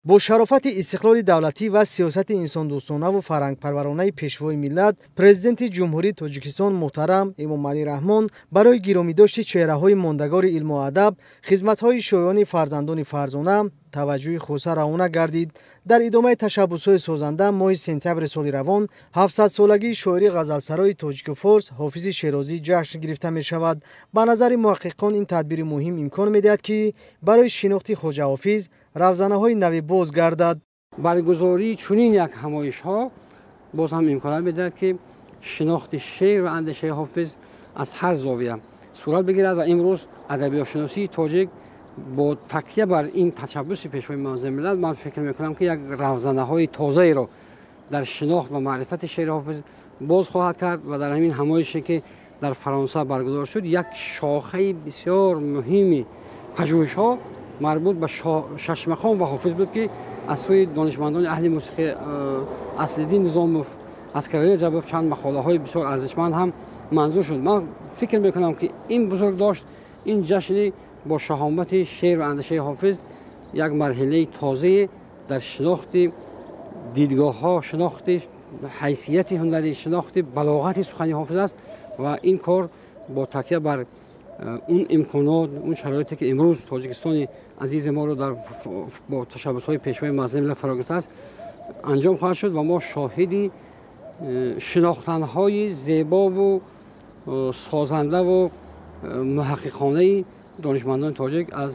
Бо шарофати истиқлоли давлатӣ ва сиёсати инсондӯстонаву фарҳангпарваронаи Пешвои миллат, Президенти Ҷумҳурии Тоҷикистон муҳтарам Эмомалӣ Раҳмон, барои гиромидошти чеҳраҳои мондагори илму адаб, хизматҳои шоёни фарзандони фарзона таваҷҷӯҳи хоса равона гардид. Дар идомаи ташаббусҳои созанда, моҳи сентябри соли равон 700-солагии шоири ғазалсарои тоҷику форс Ҳофизи Шерозӣ ҷашн гирифта мешавад. Ба назари муҳаққиқон, ин тадбири муҳим имкон медиҳад, ки барои шинохти Хоҷа Ҳофиз равзанаҳои нави боз гардад. Баргузории чунин як ҳамоишҳо боз ҳам имконият медиҳад, ки шинохти шеър ва андешаи Ҳофиз аз ҳар зовия сурат бигирад ва имрӯз адабиётшиносии тоҷик бо такя бар ин ташаббуси Пешвои муаззами миллат, ман фикр мекунам, ки як равзанаҳои тозаеро дар шинохт ва маърифати шеъри Ҳофиз боз хоҳад кард. Ва дар ҳамин ҳамоише, ки дар Фаронса баргузор шуд, як шохаи бисёр муҳими пажӯҳишҳо марбут ба шашмақом ва Ҳофиз буд, ки аз сӯи донишмандони аҳли мусиқӣ Аслиддин Низомов, Аскарали Раҷабов чанд мақолаҳои бисёр арзишманд ҳам манзур шуд. Ман фикр мекунам, ки ин бузургдошт, ин ҷашни бо шаҳомати шеър ва андешаи Ҳофиз як марҳилаи тозае дар шинохти дидгоҳҳо, шинохти ҳайсияти ҳунарӣ, шинохти балоғати сухани Ҳофиз аст. Ва ин кор бо такя бар он имконот, он шароите, ки имрӯз Тоҷикистони азизи моро дар бо ташаббусҳои Пешвои муаззами миллат фаро гирифтааст, анҷом хоҳад шуд ва мо шоҳиди шинохтанҳои зебову созандаву муҳаққиқонаи донишмандони тоҷик аз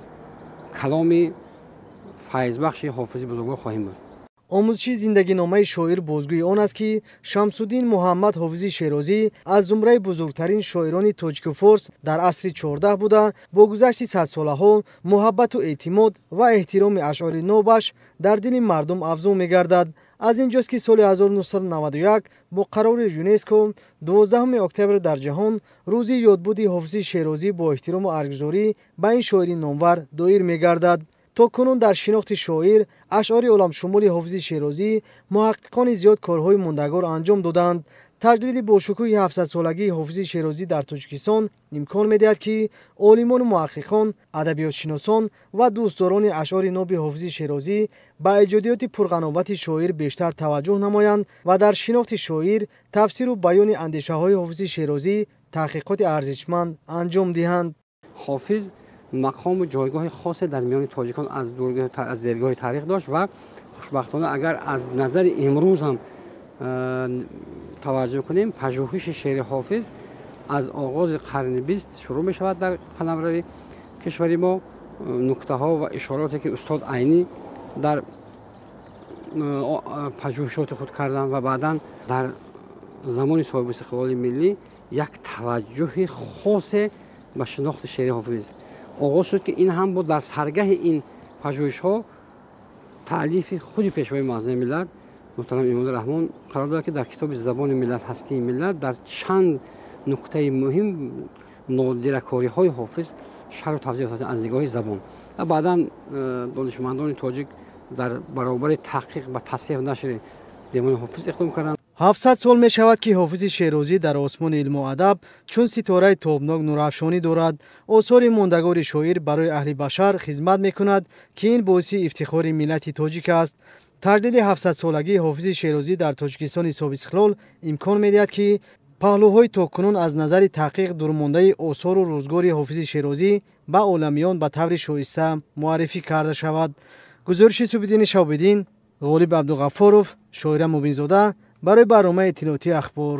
каломи файзбахши Ҳофизи бузургвор хоҳем буд. Омӯзиши зиндагиномаи шоир бозгӯи он аст, ки Шамсуддин Муҳаммад Ҳофизи Шерозӣ аз зумраи бузургтарин шоирони тоҷику форс дар асри 14 буда, бо гузашти садсолаҳо муҳаббату эътимод ва эҳтироми ашъори нобаш дар дили мардум афзун мегардад. Аз ин ҷост, ки соли 1991 бо қарори ЮНЕСКО 12 октябр дар ҷаҳон рӯзи ёдбуди Ҳофизи Шерозӣ бо эҳтирому арҷгузорӣ ба ин шоири номвар доир мегардад. То кунун дар шинохти шоир, ашъори оламшумули Ҳофизи Шерозӣ муҳаққиқони зиёд корҳои мондагор анҷом доданд. Таҷлили бошукӯҳи 700-солагии Ҳофизи Шерозӣ дар Тоҷикистон имкон медиҳад, ки олимону муҳаққиқон, адабиётшиносон ва дӯстдорони ашъори ноби Ҳофизи Шерозӣ ба эҷодиёти пурғановати шоир бештар таваҷҷӯҳ намоянд ва дар шинохти шоир, тафсиру баёни андешаҳои Ҳофизи Шерозӣ таҳқиқоти арзишманд анҷом диҳанд. Ҳофиз мақому ҷойгоҳи хосе дар миёни тоҷикон аз дергоҳи таърих дошт ва хушбахтона, агар аз назари имрӯз ҳам таваҷҷӯҳ кунем, пажӯҳиши шеъри Ҳофиз аз оғози қарни 20 шурӯъ мешавад дар қаламрави кишвари мо. Нуктаҳо ва ишороте, ки устод Айнӣ дар пажӯҳишоти худ карданд ва баъдан дар замони соҳибистиқлоли миллӣ як таваҷҷӯҳи хосе ба шинохти шеъри Ҳофиз оғоз шуд, ки ин ҳам буд дар саргаҳи ин пажӯҳишҳо таълифи худи Пешвои муаззами миллат муҳтарам Эмомалӣ Раҳмон қарор дорад, ки дар китоби «Забони миллат, ҳастии миллат» дар чанд нуктаи муҳим нодиракориҳои Ҳофиз шарҳу тавзеҳ додааст аз нигоҳи забон. Ва баъдан донишмандони тоҷик дар баробари таҳқиқ ба тасҳеҳу нашри Девони Ҳофиз иқдом карданд. 700 сол мешавад, ки Ҳофизи Шерозӣ дар осмони илму адаб чун ситораи тобнок нурафшонӣ дорад. Осори мондагори шоир барои аҳли башар хизмат мекунад, ки ин боиси ифтихори миллати тоҷик аст. Таҷлили 700-солагии Ҳофизи Шерозӣ дар Тоҷикистони соҳибистиқлол имкон медиҳад, ки паҳлӯҳои то кунун аз назари таҳқиқ дурмондаи осору рӯзгори Ҳофизи Шерозӣ ба оламиён ба таври шоиста муаррифӣ карда шавад. Гузориши Субиддини Шаҳобиддин, Ғолиб Абдуғаффоров, Шоира Мубинзода барои барномаи иттилоотии «Ахбор».